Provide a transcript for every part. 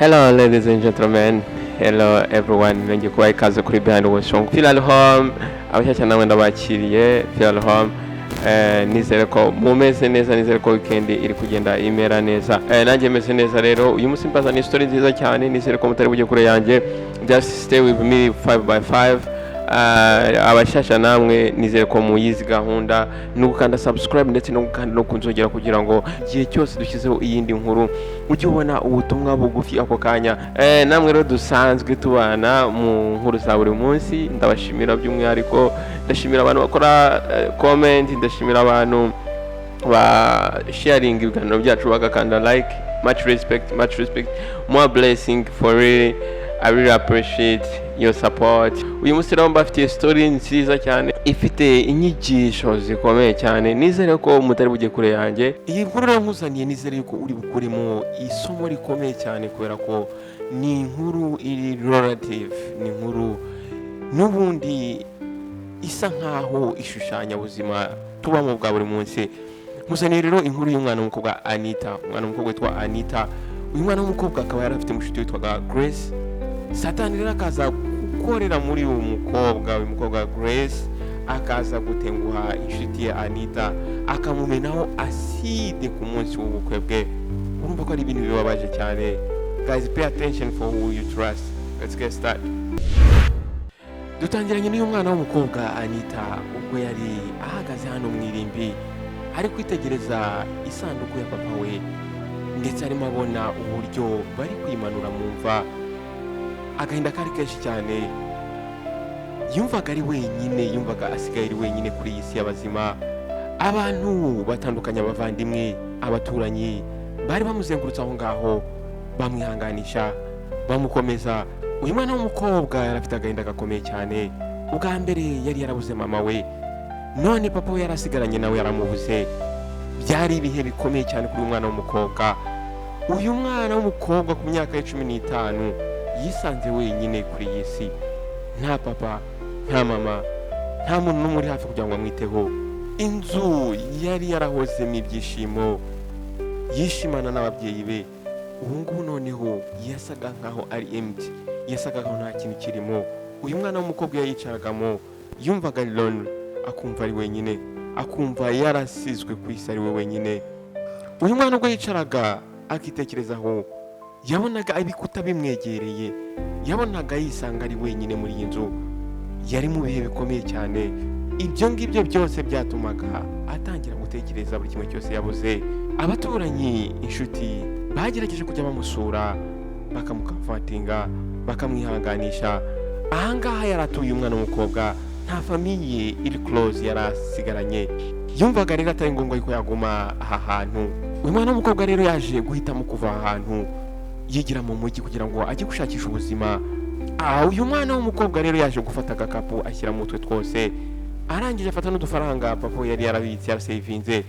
Hello, ladies and gentlemen. Hello, everyone. Nongeye kubaha ikaze kuri Behind the Song. Feel at home. Abashyashya namwe ndabakiriye. Feel at home. Nizere ko mumeze neza, nizere ko weekend iri kugenda imera neza. Nanjye meze neza. Rero uyu munsi mbazaniye story nziza cyane, nizere ko mutari bujye kure yanjye. Just stay with me 5 by 5. Abashyashya namwe nizere ko muyizi gahunda ni ugukanda subscribe ndetse no gukanda no kunzogera kugira ngo igihe cyose dushyizeho iyindi nkuru ujye ubona ubutumwa bugufi ako kanya. Namwe rero dusanzwe tubana mu nkuru za buri munsi, ndabashimira by'umwihariko. Ndashimira abantu bakora comment, ndashimira abantu ba sharing ibiganiro byacu, bagakanda like. Much respect, much respect, more blessing. For really, I really appreciate your support. Uyu munsi rero mbafitiye story nziza cyane ifite inyigisho zikomeye cyane, nizere ko mutari bujye kure yanjye. Iyi nkuru rero nkuzaniye, nizere yuko uri bukuremo isomo rikomeye cyane, kubera ko ni inkuru iri relative, ni inkuru n'ubundi isa nkaho ishushanya ubuzima tubamo bwa buri munsi. Nkuzaniye rero inkuru y'umwana w'umukobwa Anita, umwana w'umukobwa witwa Anita. Uyu mwana w'umukobwa akaba yari afite mushiki witwaga Grace. Satani rero akaza gukorera muri uyu mukobwa, uyu mukobwa Grace, akaza gutenguha inshuti ye Anita, akamumenaho acide ku munsi w'ubukwe bwe. Urumva ko ari ibintu bibabaje cyane. Guys, pay attention for who you trust. Let's get started. Dutangiranye n'uyu mwana w'umukobwa Anita, ubwo yari ahagaze hano mu irimbi ari kwitegereza isanduku ya papa we, ndetse arimo abona uburyo bari kwimanura mu mva. Agahinda kari kenshi cyane. Yumvaga ari wenyine, yumvaga asigaye ari wenyine kuri iyi si y'abazima. Abantu batandukanye, abavandimwe, abaturanyi bari bamuzengurutse aho ngaho, bamwihanganisha, bamukomeza. Uyu mwana w'umukobwa yari afite agahinda gakomeye cyane. Ubwa mbere yari yarabuze mama we, none papa we yari asigaranye nawe yaramubuze. Byari ibihe bikomeye cyane kuri uyu mwana w'umukobwa. Uyu mwana w'umukobwa ku myaka ye 15 yisanze wenyine kuri iyi si, nta papa, nta mama, nta muntu n'umwe uri hafi kugira ngo amwiteho. Inzu yari yarahozemo ibyishimo, yishimana n'ababyeyi be, ubu ngubu noneho yasaga nkaho ari empty, yasaga nkaho nta kintu kirimo. Uyu mwana w'umukobwa iyo yicaragamo yumvaga ari lonely, akumva ari wenyine, akumva yarasizwe ku isi ari we wenyine. Uyu mwana ubwo yicaraga akitekerezaho, yabonaga ibikuta bimwegereye, yabonaga yisanga ari wenyine muri iyi nzu. Yari mu bihe bikomeye cyane. Ibyo ngibyo byose byatumaga atangira gutekereza buri kimwe cyose yabuze. Abaturanyi, inshuti bagerageje kujya bamusura, bakamucomfortinga, bakamwihanganisha. Ahangaha yari atuye, umwana w'umukobwa nta famille iri close yari asigaranye. Yumvaga rero atari ngombwa yuko yaguma aha hantu. Uyu mwana w'umukobwa rero yaje guhitamo kuva aha hantu, yigira mu mujyi kugira ngo ajye gushakisha ubuzima. Uyu mwana w'umukobwa rero yaje gufata agakapu, ashyira mu mutwe twose, arangije afata n'udufaranga papa we yari yarabitse, yarasavinze,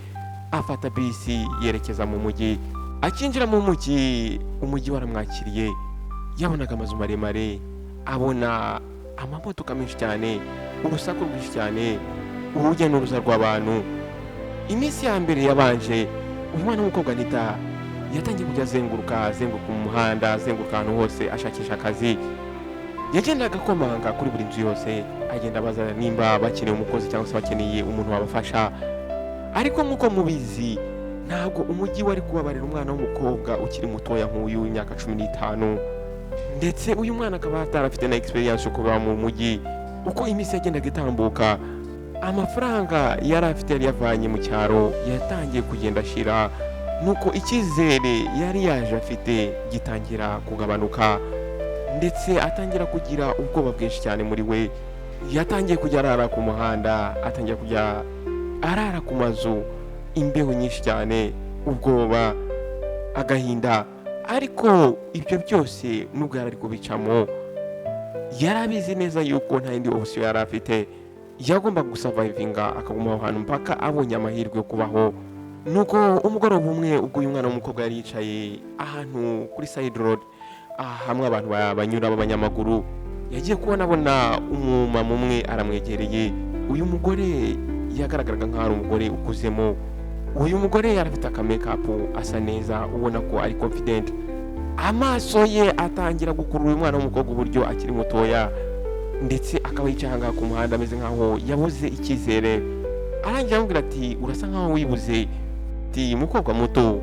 afata bisi yerekeza mu mujyi. Akinjira mu mujyi, umujyi waramwakiriye. Yabonaga amazu maremare, abona amamodoka menshi cyane, urusaku rwinshi cyane, urujya n'uruza rw'abantu. Iminsi ya mbere yabanje, uyu mwana w'umukobwa Anita yatangiye kujya azenguruka, azenguruka mu muhanda, azenguruka ahantu hose ashakisha akazi. Yagendaga akomanga kuri buri nzu yose, agenda abaza nimba bakeneye umukozi cyangwa se bakeneye umuntu wabafasha. Ariko nk'uko mubizi, ntabwo umujyi wari kubabarira umwana w'umukobwa ukiri mutoya nk'uyu w'imyaka 15, ndetse uyu mwana akaba atarafite na experience yo kuba mu mujyi. Uko iminsi yagendaga itambuka, amafaranga yari afite yari yavanye mu cyaro yatangiye kugenda ashira, nuko icyizere yari yaje afite gitangira kugabanuka, ndetse atangira kugira ubwoba bwinshi cyane muri we. Yatangiye kujya arara ku muhanda, atangira kujya arara ku mazu, imbeho nyinshi cyane, ubwoba, agahinda. Ariko ibyo byose nubwo yari ari kubicamo, yari abizi neza yuko nta yindi option yari afite. Yagombaga gusurvivinga, akaguma aho hantu mpaka abonye amahirwe yo kubaho. Nuko umugoroba umwe, ubwo uyu mwana w'umukobwa yari yicaye ahantu kuri side road, hamwe abantu banyura b'abanyamaguru, yagiye kubona abona umumama umwe aramwegereye. Uyu mugore yagaragaraga nk'aho ari umugore ukuzemo. Uyu mugore yari afite aka makeup, asa neza, ubona ko ari confident. Amaso ye atangira gukurura uyu mwana w'umukobwa, uburyo akiri mutoya, ndetse akaba yicaye ahangaha ku muhanda ameze nkaho yabuze icyizere. Arangira aramubwira ati: "Urasa nkaho wibuze." Ati: "Mukobwa muto,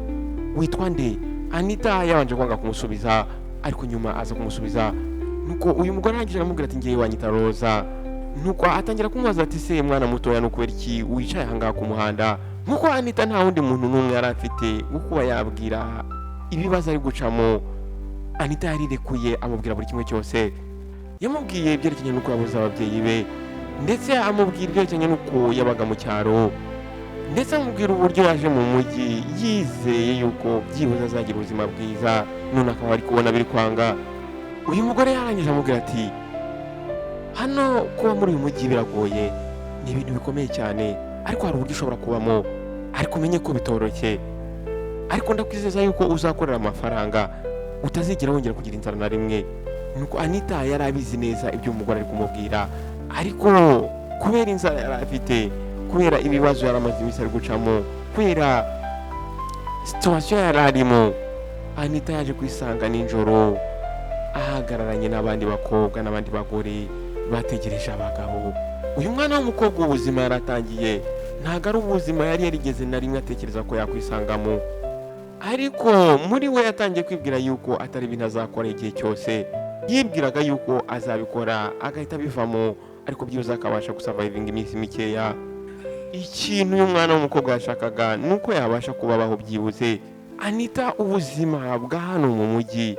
witwa nde?" Anita yabanje kwanga kumusubiza, ariko nyuma aza kumusubiza. Nuko uyu mugore arangije aramubwira ati: "Ngewe wanyita Roza." Nuko atangira kumubaza ati: "Se mwana mutoya, ni ukubera iki wicaye ahangaha ku muhanda?" Nkuko Anita nta wundi muntu n'umwe yari afite wo kuba yabwira ibibazo ari gucamo, Anita yarirekuye amubwira buri kimwe cyose. Yamubwiye ibyerekeranye n'uko yabuze ababyeyi be, ndetse amubwira ibyerekeranye n'uko yabaga mu cyaro, ndetse amubwira uburyo yaje mu mujyi yizeye yuko byibuze azagira ubuzima bwiza, none akaba ari kubona biri kwanga. Uyu mugore yarangije amubwira ati: "Hano kuba muri uyu mujyi biragoye, ni ibintu bikomeye cyane, ariko hari uburyo ushobora kubamo, ariko umenye ko bitoroshye. Ariko ndakwizeza yuko uzakorera amafaranga, utazigera wongera kugira inzara na rimwe." Nuko Anita yari abizi neza ibyo umugore ari kumubwira, ariko kubera inzara yari afite, kubera ibibazo yari amaze iminsi ari gucamo, kubera situation yari arimo, Anita yaje kwisanga nijoro ahagararanye n'abandi bakobwa n'abandi bagore bategereje abagabo. Uyu mwana w'umukobwa, ubuzima yaratangiye ntabwo ari ubuzima yari yarigeze na rimwe atekereza ko yakwisangamo, ariko muri we yatangiye kwibwira yuko atari ibintu azakora igihe cyose. Yibwiraga yuko azabikora agahita abivamo, ariko byibuze akabasha gusurvivinga iminsi mikeya. Ikintu uyu mwana w'umukobwa yashakaga ni uko yabasha kubabaho byibuze. Anita, ubuzima bwa hano mu mujyi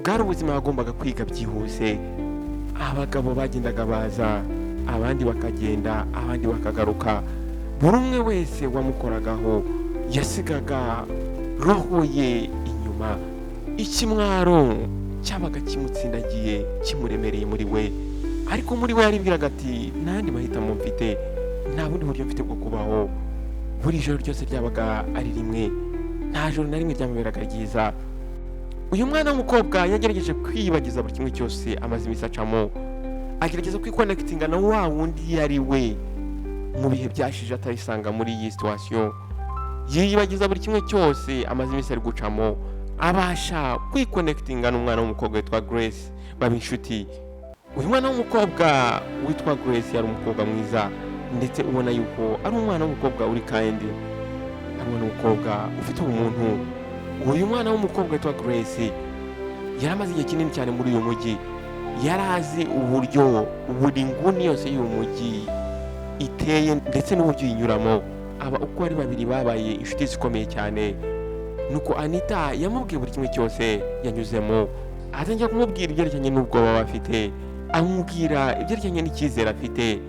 bwari ubuzima yagombaga kwiga byihuse. Abagabo bagendaga baza, abandi bakagenda, abandi bakagaruka. Buri umwe wese wamukoragaho yasigaga roho ye inyuma. Ikimwaro cyabaga kimutsindagiye, kimuremereye muri we, ariko muri we yaribwiraga ati: "Nta yandi mahitamo mfite, nta bundi buryo mfite bwo kubaho." Buri joro ryose ryabaga ari rimwe, nta joro na rimwe ryamuberaga ryiza. Uyu mwana w'umukobwa yagerageje kwiyibagiza buri kimwe cyose amaze iminsi acamo, agerageza kwiconnectinga na wa wundi yari we mu bihe byashije atarisanga muri iyi situation. Yiyibagiza buri kimwe cyose amaze iminsi ari gucamo, abasha kwiconnectinga n'umwana w'umukobwa witwa Grace, baba inshuti. Uyu mwana w'umukobwa witwa Grace yari umukobwa mwiza, ndetse ubona yuko ari umwana w'umukobwa uri kind, ari umwana w'umukobwa ufite ubumuntu. Uyu mwana w'umukobwa witwa Grace yari amaze igihe kinini cyane muri uyu mujyi, yari azi uburyo buri nguni yose y'uyu mujyi iteye ndetse n'uburyo uyinyuramo. Aba uko ari babiri babaye inshuti zikomeye cyane. Nuko Anita yamubwiye buri kimwe cyose yanyuzemo, atangira kumubwira ibyerekeranye n'ubwoba bafite, amubwira ibyerekeranye n'icyizere afite,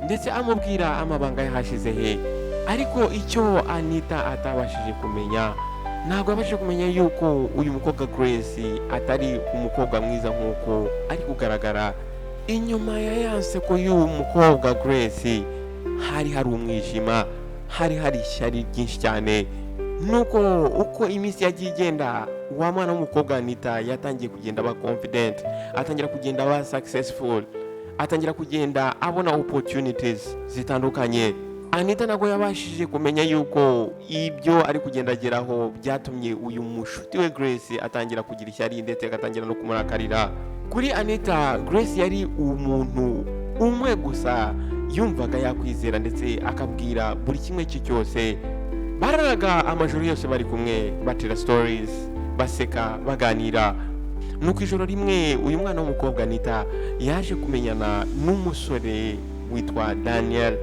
ndetse amubwira amabanga y'ahashize he. Ariko icyo Anita atabashije kumenya, ntabwo yabashije kumenya yuko uyu mukobwa Grace atari umukobwa mwiza nk'uko ari kugaragara. Inyuma ya ya nseko y'uwo mukobwa Grace hari hari umwijima, hari hari ishyari ryinshi cyane. Nuko uko iminsi yagiye igenda, wa mwana w'umukobwa Anita yatangiye kugenda aba confident, atangira kugenda aba successful, atangira kugenda abona opportunities zitandukanye. Anita ntabwo yabashije kumenya yuko ibyo ari kugenda ageraho byatumye uyu mushuti we Grace atangira kugira ishyari, ndetse agatangira no kumurakarira. Kuri Anita, Grace yari umuntu umwe gusa yumvaga yakwizera ndetse akabwira buri kimwe cye cyose. Bararaga amajoro yose bari kumwe, batera stories, baseka, baganira. Nuko ijoro rimwe uyu mwana w'umukobwa Anita yaje kumenyana n'umusore witwa Daniel.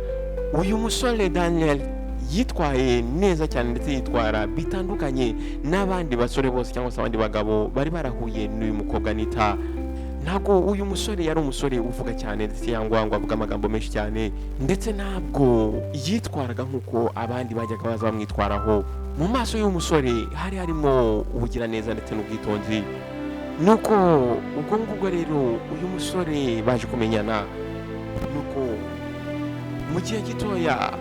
Uyu musore Daniel yitwaye neza cyane, ndetse yitwara bitandukanye n'abandi basore bose cyangwa se abandi bagabo bari barahuye n'uyu mukobwa Anita. Ntabwo uyu musore yari umusore uvuga cyane ndetse cyangwa ngo avuge amagambo menshi cyane, ndetse ntabwo yitwaraga nk'uko abandi bajyaga baza bamwitwaraho. Mu maso y'uyu musore hari harimo ubugiraneza ndetse n'ubwitonzi. Nuko ubwo ngubwo rero uyu musore baje kumenyana. Nuko mu gihe gitoya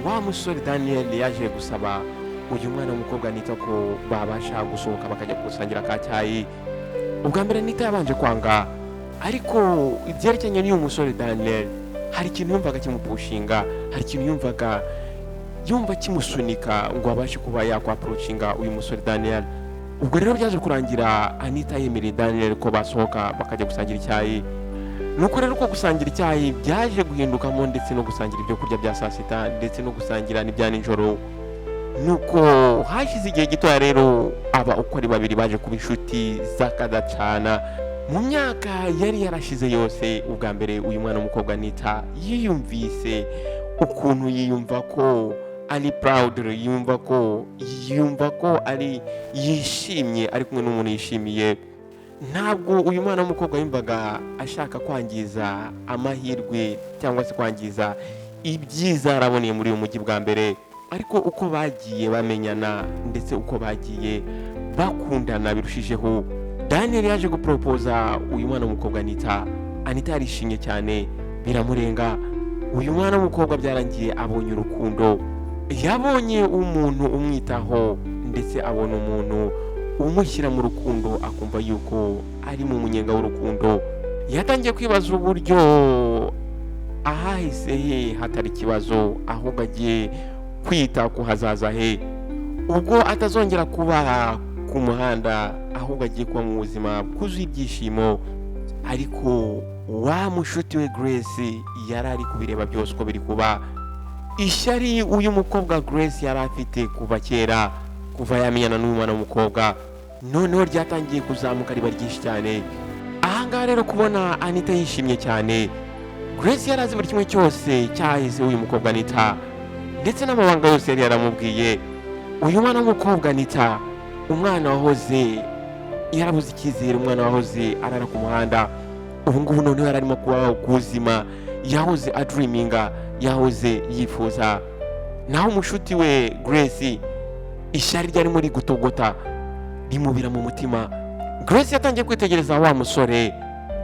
wa musore Daniel yaje gusaba uyu mwana w'umukobwa Anita ko babasha gusohoka bakajya gusangira ka cyayi. Ubwa mbere Anita yabanje kwanga, ariko ibyerekeranye n'uyu musore Daniel hari ikintu yumvaga kimupushinga, hari ikintu yumvaga yumva kimusunika ngo abashe kuba yakwapproachinga uyu musore Daniel. Ubwo rero byaje kurangira Anita yemereye Daniel ko basohoka bakajya gusangira icyayi. Nuko rero uko gusangira icyayi byaje guhindukamo ndetse no gusangira ibyo kurya bya saa sita, ndetse no gusangira n'ibya nijoro. Nuko hashize igihe gitoya rero, aba uko ari babiri baje kuba inshuti z'akadacana. Mu myaka yari yarashize yose, ubwa mbere uyu mwana w'umukobwa Anita yiyumvise ukuntu yiyumva ko ari proud, yiyumva ko ari yishimye, ari kumwe n'umuntu yishimiye. Ntabwo uyu mwana w'umukobwa yumvaga ashaka kwangiza amahirwe cyangwa se kwangiza ibyiza yaraboneye muri uyu mujyi bwa mbere. Ariko uko bagiye bamenyana ndetse uko bagiye bakundana birushijeho, Daniel yaje guporopoza uyu mwana w'umukobwa Anita. Anita yarishimye cyane biramurenga. Uyu mwana w'umukobwa byarangiye abonye urukundo, yabonye umuntu umwitaho, ndetse abona umuntu umushyira mu rukundo, akumva yuko ari mu munyenga w'urukundo. Yatangiye kwibaza uburyo ahahise he hatari ikibazo, ahubwo agiye kwita ku hazaza he, ubwo atazongera kuba ku muhanda, ahubwo agiye kuba mu buzima bwuzuye ibyishimo. Ariko wa mushuti we Grace yari ari kubireba byose uko biri kuba. Ishyari uyu mukobwa Grace yari afite kuva kera, kuva yamenyana n'uyu mwana w'umukobwa, noneho ryatangiye kuzamuka riba ryinshi cyane. Ahangaha rero kubona Anita yishimye cyane, Grace yari azi buri kimwe cyose cyahise uyu mukobwa Anita, ndetse n'amabanga yose yari yaramubwiye. Uyu mwana w'umukobwa Anita, umwana wahoze yarabuze icyizere, umwana wahoze arara ku muhanda, ubu ngubu noneho yari arimo kubaho ubuzima yahoze adreaminga, yahoze yifuza. Naho umushuti we Grace, ishyari ryarimo rigutogota rimubira mu mutima. Grace yatangiye kwitegereza wa musore,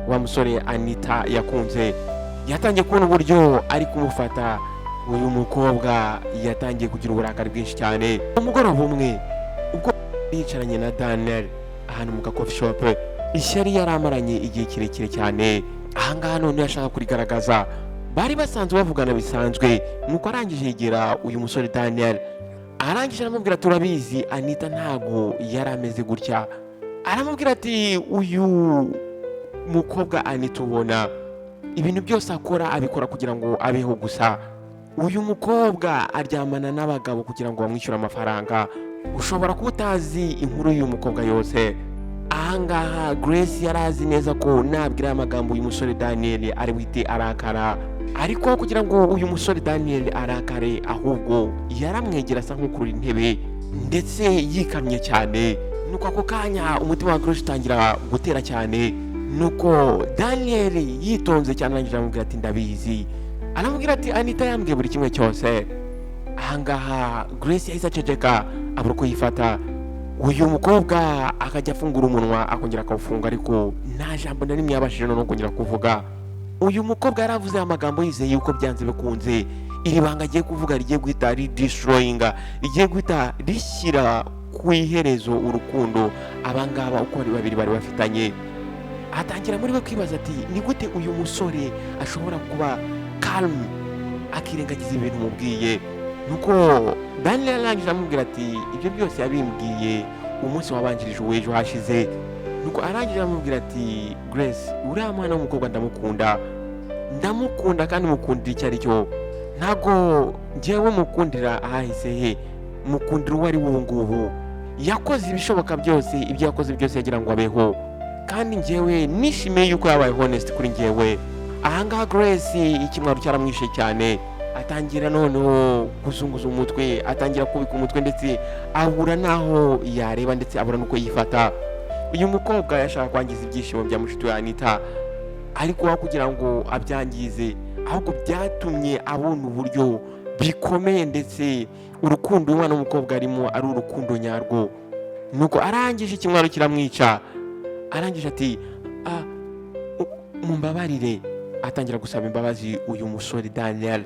wa musore Anita yakunze. Yatangiye kubona uburyo ari kumufata. Uyu mukobwa yatangiye kugira uburakari bwinshi cyane. Umugoroba umwe, ubwo yicaranye na Daniel ahantu mu coffee shop, ishyari yari amaranye igihe kirekire cyane ahangaha none yashaka kurigaragaza. Bari basanzwe bavugana bisanzwe. Nuko arangije yegera uyu musore Daniel, arangije aramubwira: "Turabizi, Anita ntago yari ameze gutya." Aramubwira ati: "Uyu mukobwa Anita ubona, ibintu byose akora abikora kugira ngo abeho gusa. Uyu mukobwa aryamana n'abagabo kugira ngo bamwishyure amafaranga. Ushobora kuba utazi inkuru y'uyu mukobwa yose." Ahangaha Grace yari azi neza ko nabwira aya magambo uyu musore Daniel ari buhite arakara. Ariko kugira ngo uyu musore Daniel arakare, ahubwo yaramwegera asa nk'ukurura intebe ndetse yikamye cyane. Nuko ako kanya umutima wa Grace utangira gutera cyane. Nuko Daniel yitonze cyane arangije aramubwira ati: "Ndabizi." Aramubwira ati: "Anita yambwiye buri kimwe cyose." Ahangaha Grace yahise aceceka, abura uko yifata. Uyu mukobwa akajya afungura umunwa akongera akawufunga, ariko nta jambo na rimwe yabashije noneho kongera kuvuga. Uyu mukobwa yaravuze aya magambo yizeye yuko byanze bikunze iri banga agiye kuvuga rigiye guhita ridestroyinga, rigiye guhita rishyira ku iherezo urukundo abangaba uko ari babiri bari bafitanye. Atangira muri we kwibaza ati: "Ni gute uyu musore ashobora kuba calm akirengagiza ibintu mubwiye?" Nuko Daniel arangije aramubwira ati: "Ibyo byose yabimbwiye umunsi wabanjirije uw'ejo hashize." Nuko arangije aramubwira ati: "Grace, uriya mwana w'umukobwa ndamukunda, ndamukunda, kandi mukundira icyo ari cyo. Ntabwo njyewe mukundira ahahise he, mukundira uwo ari we ubu ngubu. Yakoze ibishoboka byose, ibyo yakoze byose yagira ngo abeho, kandi njyewe nishimiye yuko yabaye honest kuri njyewe." Ahangaha Grace ikimwaro cyaramwishe cyane, atangira noneho kuzunguza umutwe, atangira kubika umutwe, ndetse abura n'aho yareba, ndetse abura n'uko yifata. Uyu mukobwa yashaka kwangiza ibyishimo bya mushiki we Anita, ariko aho kugira ngo abyangize, ahubwo byatumye abona uburyo bikomeye, ndetse urukundo uyu mwana w'umukobwa arimo ari urukundo nyarwo. Nuko arangije ikimwaro kiramwica, arangije ati: "Ah, mumbabarire." Atangira gusaba imbabazi uyu musore Daniel.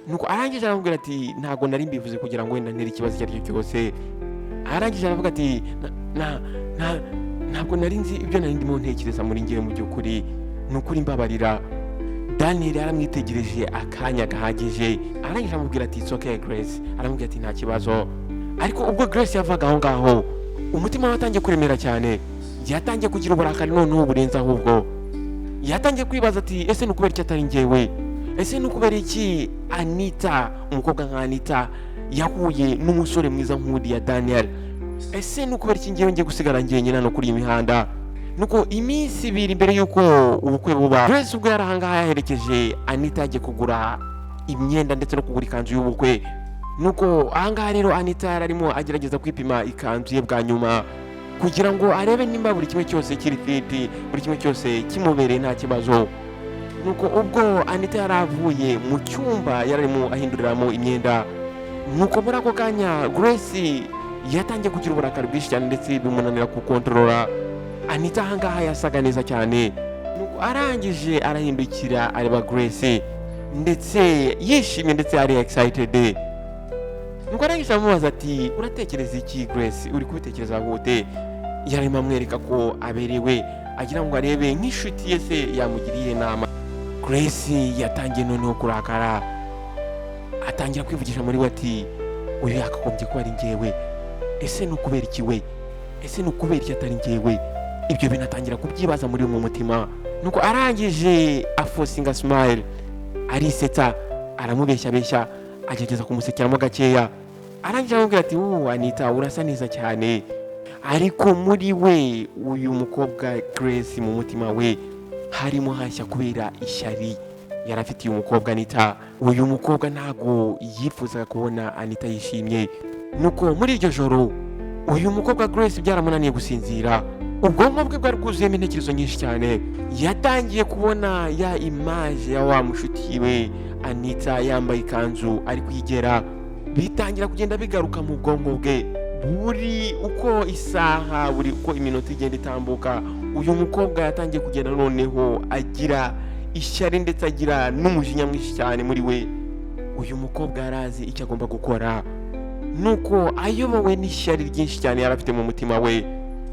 Nuko arangije aramubwira ati: "Ntabwo nari mbivuze kugira ngo wenda ntere ikibazo icyo ari cyo cyose." Arangije aravuga ati: "Ntabwo nari nzi ibyo nari ndimo ntekereza muri ngewe. Mu by'ukuri, ni ukuri, mbabarira." Daniel yaramwitegereje akanya gahagije, arangije aramubwira ati: "It's okay, Grace." Aramubwira ati: "Nta kibazo." Ariko ubwo Grace yavaga aho ngaho Umutima we watangiye kuremera cyane, yatangiye kugira uburakari noneho burenze. Ahubwo yatangiye kwibaza ati: "Ese ni ukubera iki atari njyewe? Ese ni ukubera iki Anita, umukobwa nka Anita, yahuye n'umusore mwiza nk'uriya Daniel? Ese ni ukubera iki ngewe ngiye gusigara njyenyine hano kuri iyi mihanda?" Nuko iminsi 2 mbere y'uko ubukwe buba, Grace ubwo yari ahangaha yaherekeje Anita, yagiye kugura imyenda ndetse no kugura ikanzu y'ubukwe. Nuko ahangaha rero Anita yari arimo agerageza kwipima ikanzu ye bwa nyuma kugira ngo arebe nimba buri kimwe cyose kiri fit, buri kimwe cyose kimubereye nta kibazo. Nuko ubwo Anita yari avuye mu cyumba yari arimo ahinduriramo imyenda, nuko muri ako kanya Grace yatangiye kugira uburakari bwinshi cyane ndetse bimunanira kukontorora. Anita ahangaha yasaga neza cyane. Nuko arangije arahindukira areba Grace ndetse yishimye ndetse ari excited. Nuko arangije aramubaza ati: "Uratekereza iki, Grace? Uri kubitekereza gute?" Yarimo amwereka ko aberewe, agira ngo arebe nk'inshuti ye se yamugiriye inama. Grace yatangiye noneho kurakara, atangira kwivugisha muri we ati: "Uyu yakagombye kuba ari njyewe. Ese ni ukubera iki we? Ese ni ukubera iki atari njyewe?" Ibyo bintu atangira kubyibaza muri we mu mutima. Nuko arangije aforcinga smile, arisetsa, aramubeshyabeshya, agerageza kumusekeramo gakeya. Arangije aramubwira ati: "Wowe Anita, urasa neza cyane." Ariko muri we, uyu mukobwa Grace, mu mutima we harimo hashya kubera ishyari yari afitiye umukobwa Anita. Uyu mukobwa ntabwo yifuzaga kubona Anita yishimye. Nuko muri iryo joro uyu mukobwa Grace byaramunaniye gusinzira. Ubwonko bwe bwari bwuzuyemo intekerezo nyinshi cyane. Yatangiye kubona ya image ya wa mushuti we Anita yambaye ikanzu ari kuyigera, bitangira kugenda bigaruka mu bwonko bwe buri uko isaha, buri uko iminota igenda itambuka. Uyu mukobwa yatangiye kugenda noneho agira ishyari ndetse agira n'umujinya mwinshi cyane muri we. Uyu mukobwa yari azi icyo agomba gukora. Nuko ayobowe n'ishyari ryinshi cyane yari afite mu mutima we,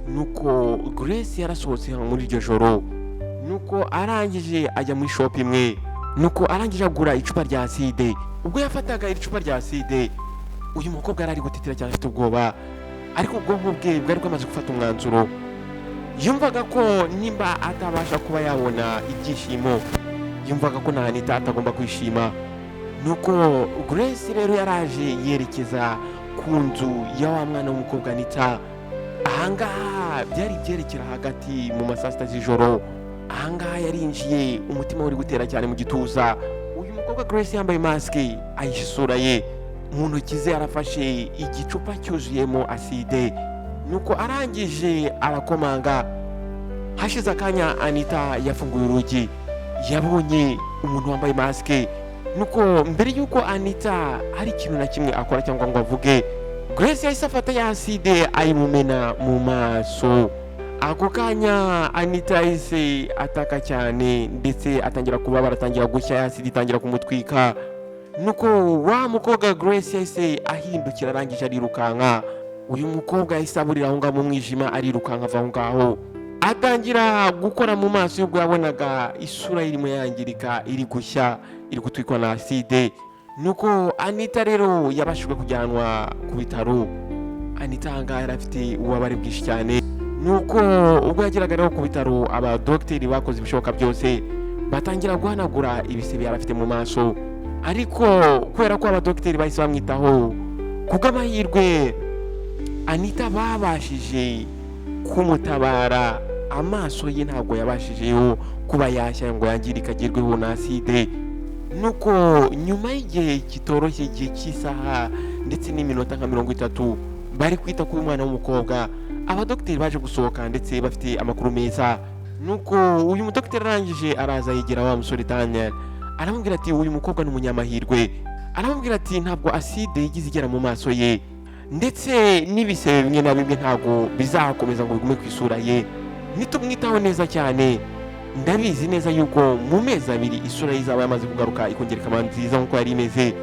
nuko Grace yarasohotse muri iryo joro. Nuko arangije ajya muri shop imwe, nuko arangije agura icupa rya acide. Ubwo yafataga iri cupa rya acide, uyu mukobwa yari ari gutitira cyane, afite ubwoba, ariko ubwonko bwe bwari bwamaze gufata umwanzuro. Yumvaga ko nimba atabasha kuba yabona ibyishimo, yumvaga ko na Anita atagomba kwishima. Nuko Grace rero yaraje yerekeza ku nzu ya wa mwana w'umukobwa Anita. Ahangaha byari byerekera hagati mu ma saa 6 z'ijoro. Ahangaha yarinjiye, umutima uri gutera cyane mu gituza. Uyu mukobwa Grace yambaye masike, ahisha isura ye. Mu ntoki ze arafashe igicupa cyuzuyemo acide. Nuko arangije arakomanga. Hashize akanya Anita yafunguye urugi, yabonye umuntu wambaye masike. Nuko mbere y'uko Anita hari ikintu na kimwe akora cyangwa ngo avuge, Grace yahise afata ya acide ayimumena mu maso. Ako kanya Anita yahise ataka cyane ndetse atangira kubabara, atangira gushya, ya acide itangira kumutwika. Nuko wa mukobwa Grace yahise ahindukira, arangije arirukanka. Uyu mukobwa yahise aburira aho ngaho mu mwijima, arirukanka ava aho ngaho, atangira gukora mu maso y'ubwo yabonaga isura ye irimo yangirika, iri gushya, iri gutwikwa na acide. Nuko Anita rero yabashijwe kujyanwa ku bitaro. Anita ahangaha yari afite ububabare bwinshi cyane. Nuko ubwo yageraga rero ku bitaro, abadogiteri bakoze ibishoboka byose, batangira guhanagura ibisebe yari afite mu maso. Ariko kubera ko abadogiteri bahise bamwitaho, kubw'amahirwe Anita babashije kumutabara. Amaso ye ntabwo yabashijeho kuba yashya ngo yangirike agerweho na acide. Nuko nyuma y'igihe kitoroshye, igihe cy'isaha ndetse n'iminota nka 30 bari kwita ku mwana w'umukobwa, abadogiteri baje gusohoka ndetse bafite amakuru meza. Nuko uyu mudogiteri arangije araza yegera wa musore Daniel, aramubwira ati: "Uyu mukobwa ni umunyamahirwe." Aramubwira ati: "Ntabwo acide yigeze igera mu maso ye, ndetse n'ibisebe bimwe na bimwe ntabwo bizakomeza ngo bigume ku isura ye. Nitumwitaho neza cyane, ndabizi neza yuko mu mezi 2 isura ye izaba yamaze kugaruka, ikongera ikaba nziza nk'uko yari imeze."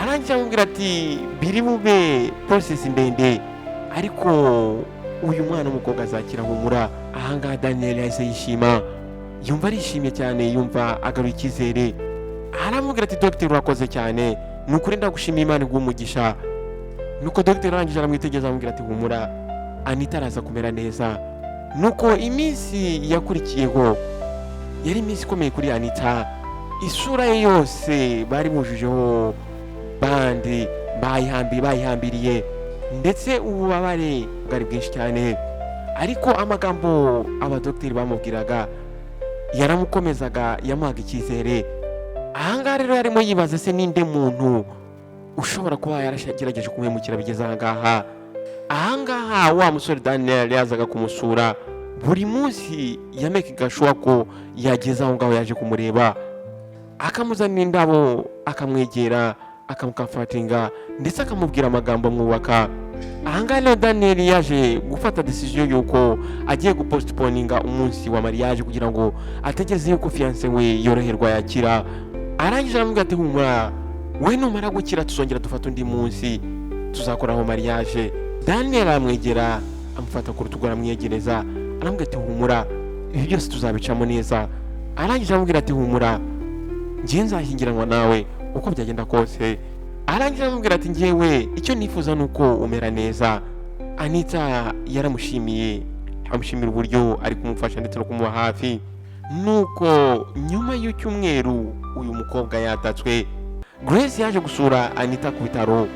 Arangije aramubwira ati: "Biri bube process ndende, ariko uyu mwana w'umukobwa azakira, humura." Ahangaha Daniel yahise yishima, yumva arishimye cyane, yumva agaruye icyizere. Aramubwira ati: "Dogiteri, urakoze cyane, ni ukuri ndagushimiye, Imana iguhe umugisha." Nuko dogiteri arangije aramwitegereza, aramubwira ati: "Humura." Anita araza kumera neza. Nuko iminsi yakurikiyeho yari iminsi ikomeye kuri Anita. Isura ye yose bari bujujeho bande, bayihambiriye, ndetse ububabare bwari bwinshi cyane. Ariko amagambo abadogiteri bamubwiraga yaramukomezaga, yamuhaga icyizere. Ahangaha rero yarimo yibaza: se ninde muntu ushobora kuba yaragerageje kumuhemukira bigeze ahangaha? Ahangaha wa musore Daniel yazaga kumusura buri munsi, yamakinga sure ko yageze aho ngaho yaje kumureba, akamuzanira indabo, akamwegera, akamucomfortinga, ndetse akamubwira amagambo amwubaka. Ahangaha rero Daniel yaje gufata decision y'uko agiye gupostponinga umunsi wa mariage kugira ngo ategereze yuko fiancé we yoroherwa, yakira. Arangije aramubwira ati: "Humura, we numara gukira tuzongera dufate undi munsi tuzakoraho mariage." Daniel aramwegera, amufata ku rutugu, aramwiyegereza, aramubwira ati: "Humura, ibi byose tuzabicamo neza." Arangije aramubwira ati: "Humura, njye nzashyingiranwa nawe uko byagenda kose." Arangije aramubwira ati: "Njyewe icyo nifuza ni uko umera neza." Anita yaramushimiye, amushimira uburyo ari kumufasha ndetse no kumuba hafi. Nuko nyuma y'icyumweru uyu mukobwa yatatswe, Grace yaje gusura Anita ku bitaro.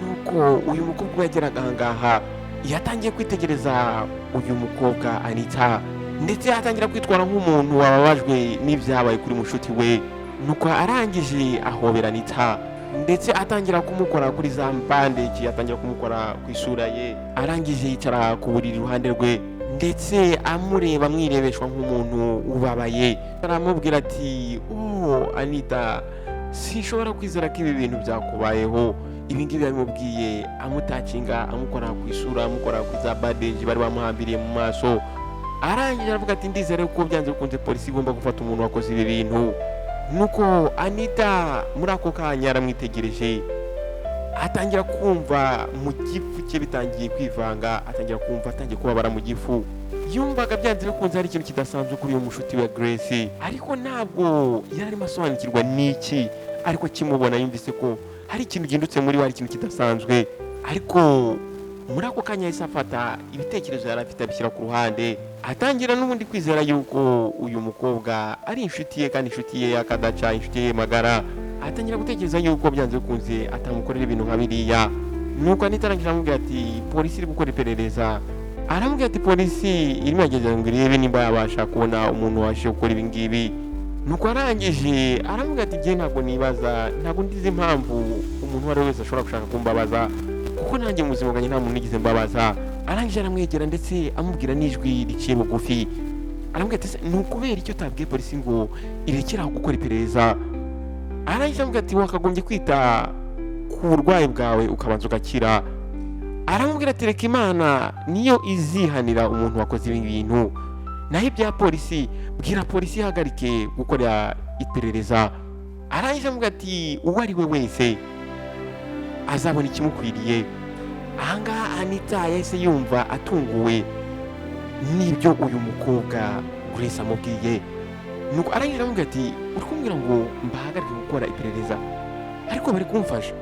Nuko uyu mukobwa ubwo yageraga ahangaha yatangiye kwitegereza uyu mukobwa Anita, ndetse atangira kwitwara nk'umuntu wababajwe n'ibyabaye kuri mushuti we. Nuko arangije ahobera Anita, ndetse atangira kumukora kuri za bandage, atangira kumukora ku isura ye. Arangije yicara ku buriri iruhande rwe, ndetse amureba, amwirebeshwa nk'umuntu ubabaye. Aramubwira ati: "Oh Anita, sinshobora kwizera ko ibi bintu byakubayeho." Ibi ngibi yabimubwiye amutouchinga, amukora ku isura, amukora kuri za bandage bari bamuhambiriye mu maso. Arangije aravuga ati: "Ndizere ko byanze bikunze polisi igomba gufata umuntu wakoze ibi bintu." Nuko Anita muri ako kanya aramwitegereje, atangira kumva mu gifu cye bitangiye kwivanga, atangira kumva atangiye kubabara mu gifu. Yumvaga byanze bikunze hari ikintu kidasanzwe kuri uyu mushuti wa Grace, ariko ntabwo yari arimo asobanukirwa n'iki. Ariko akimubona yumvise ko hari ikintu gihindutse muri we, hari ikintu kidasanzwe. Ariko muri ako kanya yahise afata ibitekerezo yari afite abishyira ku ruhande, atangira n'ubundi kwizera yuko uyu mukobwa ari inshuti ye, kandi inshuti ye y'akadaca, inshuti ye magara. Atangira gutekereza yuko byanze bikunze atamukorera ibintu nka biriya. Nuko Anita arangije aramubwira ati: "Polisi iri gukora iperereza." Aramubwira ati: "Polisi irimo iragerageza ngo irebe nimba yabasha kubona umuntu wabashije gukora ibi ngibi." Nuko arangije aramubwira ati: "Njye ntabwo nibaza, ntabwo ndizi impamvu umuntu uwo ari we wese ashobora gushaka kumbabaza, kuko nanjye mu buzima bwanjye nta muntu nigeze mbabaza." Arangije aramwegera, ndetse amubwira n'ijwi riciye bugufi, aramubwira ati: "Se, ni ukubera icyo utabwiye polisi ngo irekere aho gukora iperereza?" Arangije aramubwira ati: "Wakagombye kwita ku burwayi bwawe ukabanza ugakira." Aramubwira ati: "Reka Imana niyo izihanira umuntu wakoze ibi bintu, naho ibya polisi, bwira polisi ihagarike gukora iperereza." Arangije aramubwira ati: "Uwo ari we wese azabona ikimukwiriye." Ahangaha Anita yahise yumva atunguwe n'ibyo uyu mukobwa Grace amubwiye. Nuko arangije aramubwira ati: "Uri kumbwira ngo mbahagarike gukora iperereza, ariko bari kumfasha,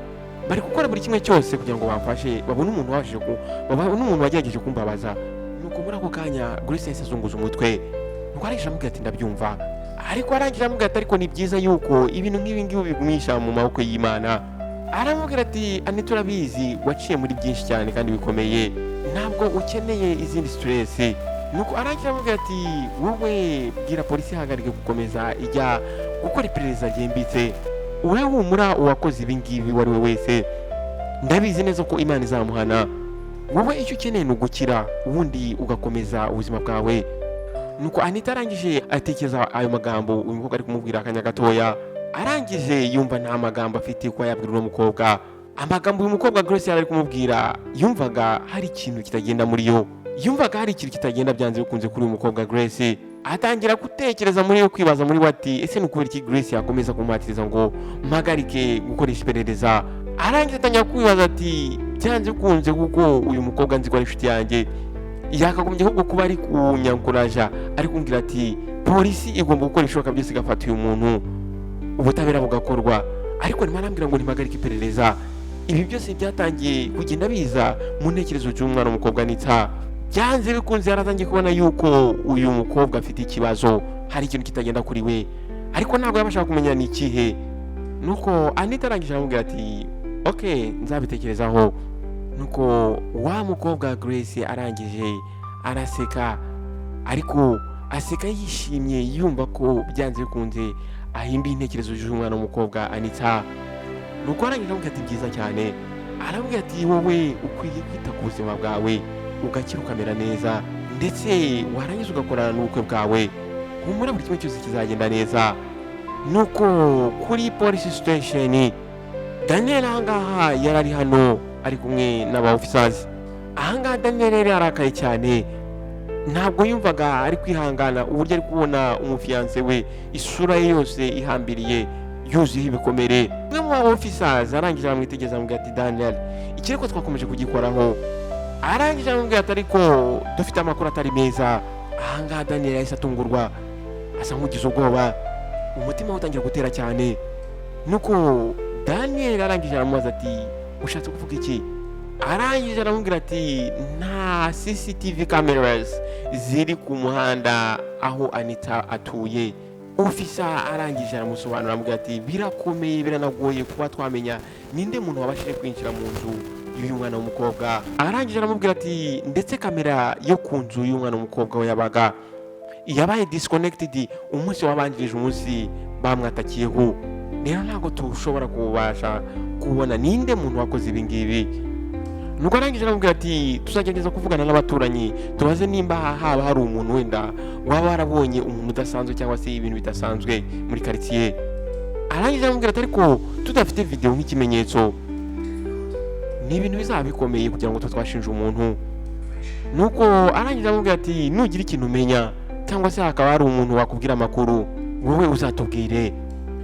bari gukora buri kimwe cyose kugira ngo bamfashe babone umuntu wagerageje kumbabaza." Nuko muri ako kanya Grace yahise azunguza umutwe. Nuko arangije aramubwira ati: "Ndabyumva." Ariko arangije aramubwira ati: "Ariko ni byiza yuko ibintu nk'ibi ngibi ubigumisha mu maboko y'Imana." Aramubwira ati: "Anita, urabizi waciye muri byinshi cyane kandi bikomeye, ntabwo ukeneye izindi stress." Nuko arangije aramubwira ati: "Wowe bwira polisi ihagarike gukomeza ijya gukora iperereza ryimbitse. Wowe humura, uwakoze ibi ngibi uwo ari we wese ndabizi neza ko Imana izamuhana. Wowe icyo ukeneye ni ugukira, ubundi ugakomeza ubuzima bwawe." Nuko Anita arangije atekereza ayo magambo uyu mukobwa ari kumubwira akanya gatoya. Arangije yumva nta magambo afite kuba yabwira uno mukobwa. Amagambo uyu mukobwa Grace yari ari kumubwira, yumvaga hari ikintu kitagenda muri yo, yumvaga hari ikintu kitagenda byanze bikunze kuri uyu mukobwa Grace. Atangira gutekereza muri yo, kwibaza muri we ati: "Ese ni ukubera iki Grace yakomeza kumuhatiriza ngo mpagarike gukoresha iperereza?" Arangiza atangira kwibaza ati: "Byanze bikunze, kuko uyu mukobwa nzi ko ari inshuti yanjye, yakagombye ahubwo kuba ari kunyencouragea, ari kumbwira ati polisi igomba gukora ibishoboka byose igafata uyu muntu, ubutabera bugakorwa, ariko arimo arambwira ngo ntimpagarike iperereza." Ibi byose byatangiye kugenda biza mu ntekerezo z'umwana w'umukobwa Anita. Byanze bikunze yaratangiye kubona yuko uyu mukobwa afite ikibazo, hari ikintu kitagenda kuri we, ariko ntabwo yabashaga kumenya ni ikihe. Nuko Anita arangije aramubwira ati: "Ok, nzabitekerezaho." Nuko wa mukobwa Grace arangije araseka, ariko aseka yishimye, yumva ko byanze bikunze ahinduye intekerezo z'umwana w'umukobwa Anita. Nuko arangije aramubwira ati: "Byiza cyane." Aramubwira ati: "Wowe ukwiye kwita ku buzima bwawe, ugakira, ukamera neza, ndetse warangiza ugakorana n'ubukwe bwawe. Humura, buri kimwe cyose kizagenda neza." Nuko kuri police station, Daniel ahangaha yari ari hano ari kumwe n'aba officers. Ahangaha Daniel yari yarakaye cyane, ntabwo yumvaga ari kwihangana uburyo ari kubona umufiancé we isura ye yose ihambiriye, yuzuyeho ibikomere. Umwe mu ba officers arangije aramwitegereza, aramubwira ati: "Daniel, ikirego twakomeje kugikoraho." Arangije aramubwira ati: "Ariko dufite amakuru atari meza." Ahangaha Daniel yahise atungurwa, asa nk'ugize ubwoba, umutima we utangira gutera cyane. Nuko Daniel arangije aramubaza ati: "Ushatse kuvuga iki?" Arangije aramubwira ati: "Nta CCTV cameras ziri ku muhanda aho Anita atuye." Officer arangije aramusobanurira, aramubwira ati: "Birakomeye, biranagoye kuba twamenya ninde muntu wabashije kwinjira mu nzu y'uyu mwana w'umukobwa." Arangije aramubwira ati: "Ndetse kamera yo ku nzu y'umwana w'umukobwa we yabaga yabaye disconnected umunsi wabanjirije umunsi bamwatakiyeho. Rero ntabwo tushobora kubasha kubona ninde muntu wakoze ibi ngibi." Nuko arangije aramubwira ati: "Tuzagerageza kuvugana n'abaturanyi, tubaze nimba haba hari umuntu wenda waba warabonye umuntu udasanzwe cyangwa se ibintu bidasanzwe muri karitsiye." Arangije aramubwira ati: "Ariko tudafite videwo nk'ikimenyetso, ni ibintu bizaba bikomeye kugira ngo tube twashinja umuntu." Nuko arangije aramubwira ati: "Nugira ikintu umenya cyangwa se hakaba hari umuntu wakubwira amakuru, wowe uzatubwire."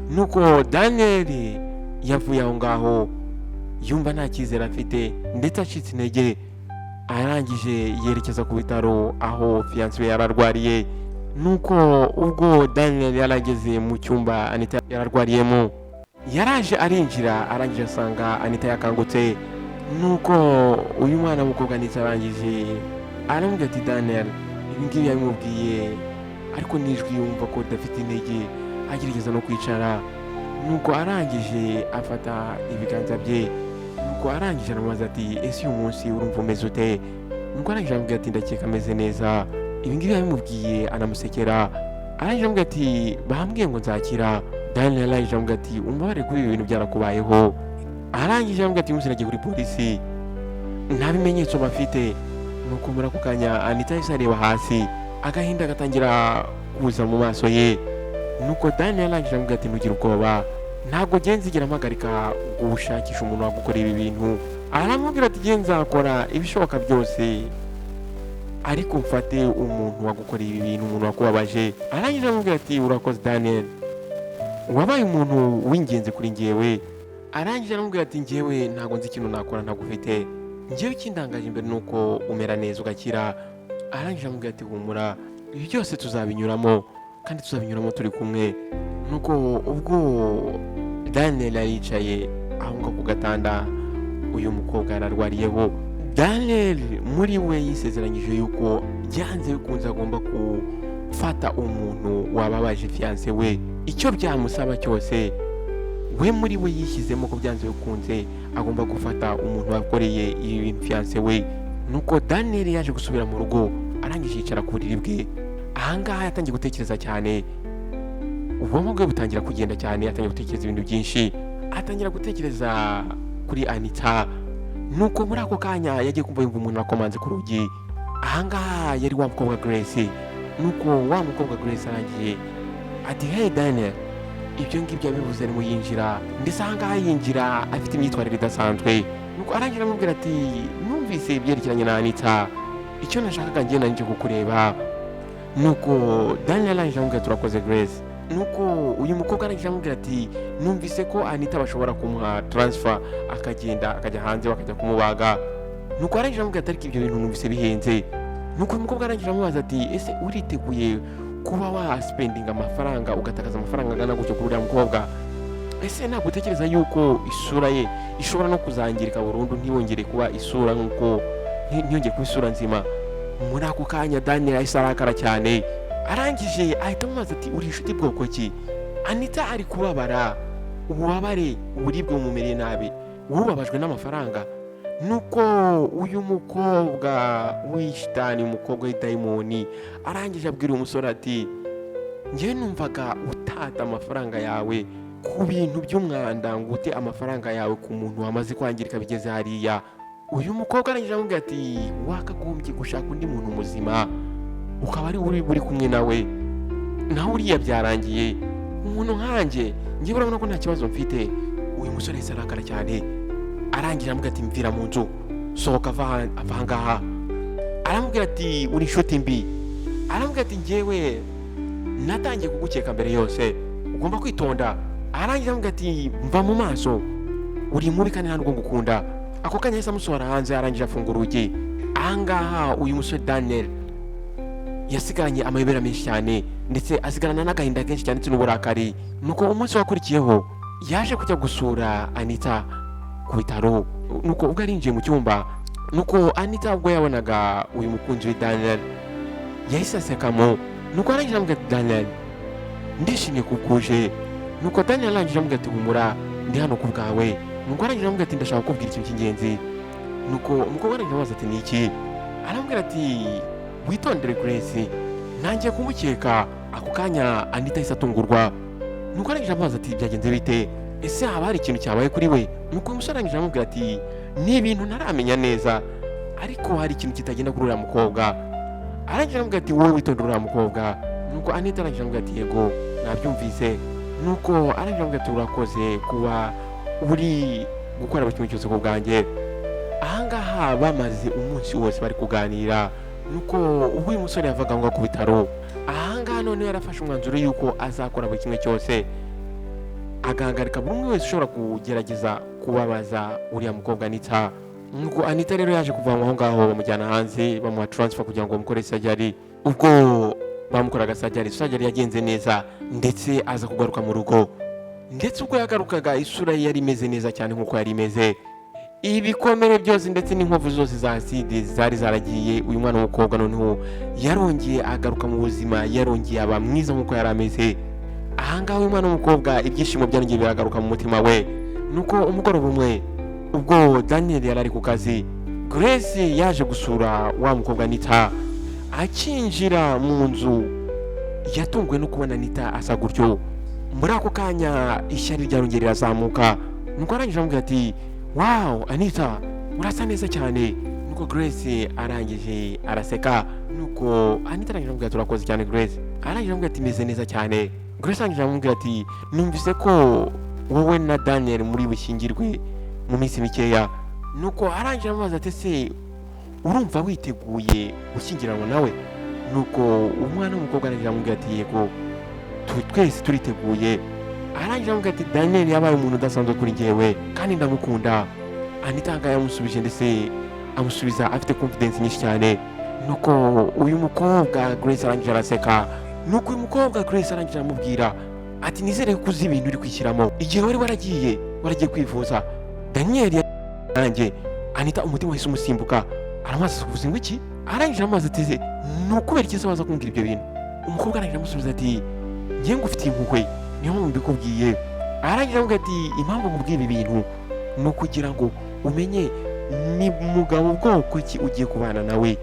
Nuko Daniel yavuye aho ngaho yumva nta cyizere afite, ndetse acitse intege. Arangije yerekeza ku bitaro aho fiancé we yararwariye. Nuko ubwo Daniel yarageze mu cyumba Anita yararwariyemo, yaraje arinjira, arangije asanga Anita yakangutse. Nuko uyu mwana w'umukobwa Anita arangije aramubwira ati: "Daniel." Ibi ngibi yabimubwiye ariko n'ijwi yumva ko ridafite intege, agerageza no kwicara. Nuko arangije afata ibiganza bye, nuko arangije aramubaza ati: "Ese uyu munsi urumva umeze ute?" Nuko arangije aramubwira ati: "Ndakeka ameze neza." Ibi ngibi yabimubwiye anamusekera. Arangije aramubwira ati: "Bambwiye ngo nzakira." Daniel arangije aramubwira ati: "Umbabarire kuba ibi bintu byarakubayeho." Arangije aramubwira ati: "Uyu munsi nagiye kuri polisi, nta bimenyetso bafite." Nuko muri ako kanya Anita yahise areba hasi, agahinda gatangira kuza mu maso ye. Nuko Daniel arangije aramubwira ati: "Ntugire ubwoba, ntabwo nzigera mpagarika gushakisha umuntu wagukorera ibi bintu." Aramubwira ati: "Nge nzakora ibishoboka byose, ariko mfate umuntu wagukoreye ibi bintu, umuntu wakubabaje." Arangije aramubwira ati: "Urakoze Daniel, wabaye umuntu w'ingenzi kuri njyewe." Arangije aramubwira ati: "Njyewe ntabwo nzi ikintu nakora ntagufite. Njyewe ikindangaje imbere ni uko umera neza, ugakira." Arangije aramubwira ati: "Humura, ibi byose tuzabinyuramo, kandi tuzabinyuramo turi kumwe." Nuko ubwo Daniel aricaye aho ngaho ku gatanda uyu mukobwa yararwariyeho, Daniel muri we yisezeranyije yuko byanze bikunze agomba gufata umuntu wababaje fiancé we, icyo byamusaba cyose. We muri we yishyizemo ko byanze bikunze agomba gufata umuntu wakoreye ibi bintu fiancé we. Nuko Daniel yaje gusubira mu rugo, arangije yicara ku buriri bwe. Ahangaha yatangiye gutekereza cyane, ubwonko bwe butangira kugenda cyane, atangira gutekereza ibintu byinshi, atangira gutekereza kuri Anita. Nuko muri ako kanya yagiye kumva, yumva umuntu akomanze ku rugi. Ahangaha yari wa mukobwa Grace. Nuko wa mukobwa Grace arangiye ati: "Hey Daniel." Ibyo ngibyo yabivuze arimo yinjira, ndetse ahangaha yinjira afite imyitwarire idasanzwe. Nuko arangira aramubwira ati: "Numvise ibyerekeranye na Anita, icyo nashakaga njye nari nje kukureba." Nuko Daniel arangije aramubwira ati: "Urakoze Grace." Nuko uyu mukobwa arangije aramubwira ati: "Numvise ko Anita bashobora kumuha transfer, akagenda akajya hanze, bakajya kumubaga." Nuko arangije aramubwira ati: "Ariko ibyo bintu numvise bihenze." Nuko uyu mukobwa arangije amubaza ati: "Ese uriteguye kuba waspendinga amafaranga, ugatakaza amafaranga angana gutyo kuri uriya mukobwa? Ese ntabwo utekereza yuko isura ye ishobora no kuzangirika burundu, ntiyongere kuba isura nk'uko ntiyongere kuba isura nzima?" Muri ako kanya Daniel yahise arakara cyane, arangije ahita amubaza ati: "Uri inshuti bwoko ki? Anita ari kubabara, ububabare, uburibwe bumumereye nabi, wubabajwe n'amafaranga." Nuko uyu mukobwa w'ishitani, umukobwa w'idayimoni, arangije abwira uyu musore ati: "Njyewe numvaga utata amafaranga yawe ku bintu by'umwanda, ngo ute amafaranga yawe ku muntu wamaze kwangirika bigeze hariya." Uyu mukobwa arangije aramubwira ati: "Wakagombye gushaka undi muntu muzima ukaba ari uri kumwe nawe, nawe uriya byarangiye. Umuntu nkanjye, njyewe urabona ko nta kibazo mfite." Uyu musore yahise arakara cyane, arangira aramubwira ati: "Mvira mu nzu, sohoka, ava aha ngaha." Aramubwira ati: "Uri inshuti mbi." Aramubwira ati: "Njyewe natangiye kugukeka mbere yose, ugomba kwitonda." Arangira aramubwira ati: "Mva mu maso, uri mubi kandi nta nubwo ngukunda." Ako kanya yahise amusohora hanze, arangije afunga urugi. Ahangaha uyu musore Daniel yasigaranye amayobera menshi cyane, ndetse asigarana n'agahinda kenshi cyane ndetse n'uburakari. Nuko umunsi wakurikiyeho yaje kujya gusura Anita ku bitaro. Nuko ubwo arinjiye mu cyumba, nuko Anita ubwo yabonaga uyu mukunzi we Daniel yahise asekamo. Nuko arangije aramubwira ati: "Daniel, ndishimye kukuje." Nuko Daniel arangije aramubwira ati: "Humura, ndi hano ku bwawe." Nuko arangije aramubwira ati: "Ndashaka kukubwira ikintu cy'ingenzi." Nuko umukobwa arangije amubaza ati: "Ni iki?" Aramubwira ati: "Witondere Grace, ntangiye kumukeka." Ako kanya Anita ahise atungurwa. Nuko arangije amubaza ati: "Byagenze bite? Ese haba hari ikintu cyabaye kuri we?" Nuko uyu musore arangije aramubwira ati: "Ni ibintu ntaramenya neza, ariko hari ikintu kitagenda kuri uriya mukobwa." Arangije aramubwira ati: "Wowe witondere uriya mukobwa." Nuko Anita arangije aramubwira ati: "Yego, nabyumvise." Nuko arangije aramubwira ati: "Urakoze kuba uri gukora buri kimwe cyose ku bwanjye." Ahangaha bamaze umunsi wose bari kuganira. Nuko ubwo uyu musore yavaga ngo ku bitaro, ahangaha noneho yarafashe umwanzuro yuko azakora buri kimwe cyose, agahagarika buri umwe wese ushobora kugerageza kubabaza uriya mukobwa Anita. Nuko Anita rero yaje kuvanwa aho ngaho, bamujyana hanze, bamuha transfer kugira ngo bamukore surgery. Ubwo bamukoraga surgery, surgery yagenze neza, ndetse aza kugaruka mu rugo. Ndetse ubwo yagarukaga, isura ye yari imeze neza cyane nk'uko yari imeze. Ibikomere byose ndetse n'inkovu zose za acide zari zaragiye. Uyu mwana w'umukobwa noneho yarongeye agaruka mu buzima, yarongeye aba mwiza nk'uko yari ameze. Ahangaha uyu mwana w'umukobwa ibyishimo byarongeye biragaruka mu mutima we. Nuko umugoroba umwe, ubwo Daniel yari ari ku kazi, Grace yaje gusura wa mukobwa Anita. Akinjira mu nzu yatunguwe no kubona Anita asa gutyo. Muri ako kanya ishyari ryarongeye rirazamuka. Nuko arangije aramubwira ati: "Wow, Anita, urasa neza cyane." Nuko Grace arangije araseka. Nuko Anita arangije aramubwira ati: "Urakoze cyane, Grace." Arangije aramubwira ati: "Meze neza cyane." Grace arangije aramubwira ati: "Numvise ko wowe na Daniel muri bushyingirwe mu minsi mikeya." Nuko arangije aramubaza ati: "Ese urumva witeguye gushyingiranwa nawe?" Nuko umwana w'umukobwa arangije aramubwira ati: "Yego, twese turiteguye." Arangije aramubwira ati: "Daniel yabaye umuntu udasanzwe kuri njyewe kandi ndamukunda." Anita ahangaha yamusubije, ndetse amusubiza afite confidence nyinshi cyane. Nuko uyu mukobwa Grace arangije araseka. Nuko uyu mukobwa Grace arangije aramubwira ati: "Nizere ko uzi ibintu uri kwishyiramo. Igihe wari waragiye kwivuza, Daniel nanjye." Anita umutima wahise umusimbuka, aramubaza: "Uvuze ngo iki?" Arangije aramubaza ati: "Ni ukubera iki se waza kumbwira ibyo bintu?" Umukobwa arangije amusubiza ati: "Ngiye ngufitiye impuhwe, niyo mpamvu mbikubwiye." Arangije aramubwira ati: "Impamvu nkubwiye ibi bintu ni ukugira ngo umenye ni mugabo bwoko ki ugiye kubana nawe."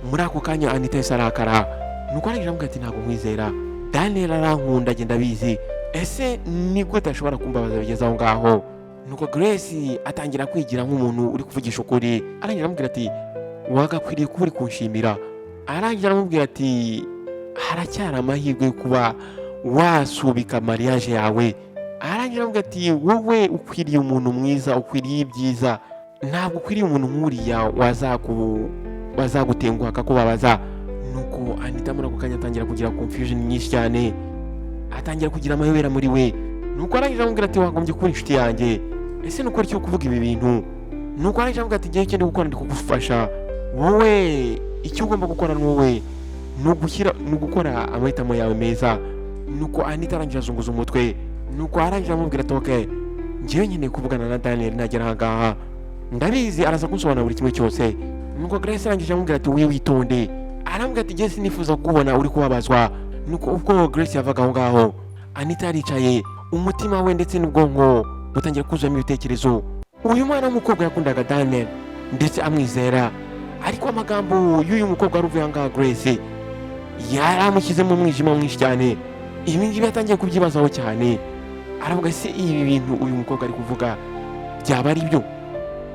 Muri ako kanya Anita yahise arakara. Nuko arangije aramubwira ati: "Ntabwo nkwizera. Daniel arankunda, agenda abizi. Ese ni gute ashobora kumbabaza bigeze aho ngaho?" Nuko Grace atangira kwigira nk'umuntu uri kuvugisha ukuri. Arangira aramubwira ati: "Wagakwiriye kuba uri kunshimira." Arangira aramubwira ati: "Haracyari amahirwe yo kuba wasubika mariage yawe." Arangira aramubwira ati: "Wowe ukwiriye umuntu mwiza, ukwiriye ibyiza, ntabwo ukwiriye umuntu nk'uriya wazagutenguha akakubabaza." Nuko Anita muri ako kanya atangira kugira confusion nyinshi cyane, atangira kugira amayobera muri we. Nuko arangije aramubwira ati: "Wagombye kuba inshuti yanjye. Ese nuko icyo kuvuga ibi bintu?" Nuko arangije aramubwira ati: "Ngewe icyo ndi gukora, ndi kugufasha. Wowe icyo ugomba gukora ni wowe ni ugushyira, ni ugukora amahitamo yawe meza." Nuko Anita arangije azunguza umutwe. Nuko arangije aramubwira ati: "Okay, ngewe nkeneye kuvugana na Daniel. Nagera aha ngaha ndabizi araza kunsobanurira buri kimwe cyose." Nuko Grace arangije amubwira ati: "We witonde." Arambwira ati: "Jye sinifuza kukubona uri kubabazwa." Nuko ubwo Grace yavaga aho ngaho, Anita yaricaye, umutima we ndetse n'ubwonko butangira kuzuramo ibitekerezo. Uyu mwana w'umukobwa yakundaga Daniel ndetse amwizera, ariko amagambo y'uyu mukobwa wari uvuye aha ngaha, Grace, yari amushyize mu mwijima mwinshi cyane. Ibi ngibi yatangiye kubyibazaho cyane, aravuga: "Se ibi bintu uyu mukobwa ari kuvuga byaba ari byo?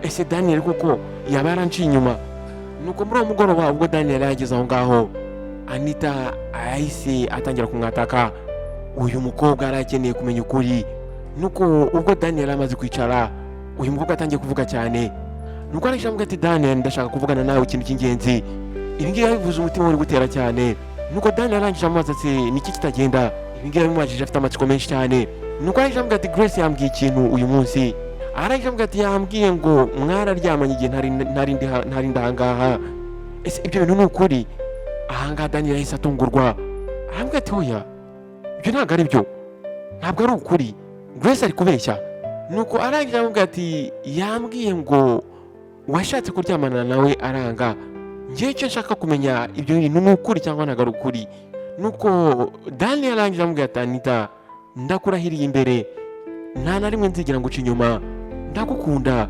Ese Daniel koko yaba yaranciye inyuma?" Nuko muri uwo mugoroba, ubwo Daniel yageze aho ngaho, Anita yahise atangira kumwataka. Uyu mukobwa yari akeneye kumenya ukuri. Nuko ubwo Daniel amaze kwicara, uyu mukobwa atangiye kuvuga cyane. Nuko arangije avuga ati: "Daniel, ndashaka kuvugana nawe ikintu cy'ingenzi." Ibi ngibi yabivuze umutima uri gutera cyane. Nuko Daniel arangije amubaza ati: "Niki kitagenda?" Ibi ngibi yabimubajije afite amatsiko menshi cyane. Nuko arangije amubaza ati: "Grace yambwiye ikintu uyu munsi." Arangije amubaza ati: "Yambwiye ngo mwararyamanye igihe ntari ndi ahangaha. Ese ibyo bintu ni ukuri?" Ahangaha Daniel yahise atungurwa, arambwira ati: "Oya, ibyo ntabwo ari byo, ntabwo ari ukuri, Grace ari kubeshya." Nuko arangije aramubwira ati: "Yambwiye ngo washatse kuryamana nawe aranga. Ngewe icyo nshaka kumenya, ibyo bintu ni ukuri cyangwa ntabwo ari ukuri?" Nuko Daniel arangije aramubwira ati: "Anita, ndakurahiriye imbere, nta na rimwe nzigera nguca inyuma. Ndagukunda.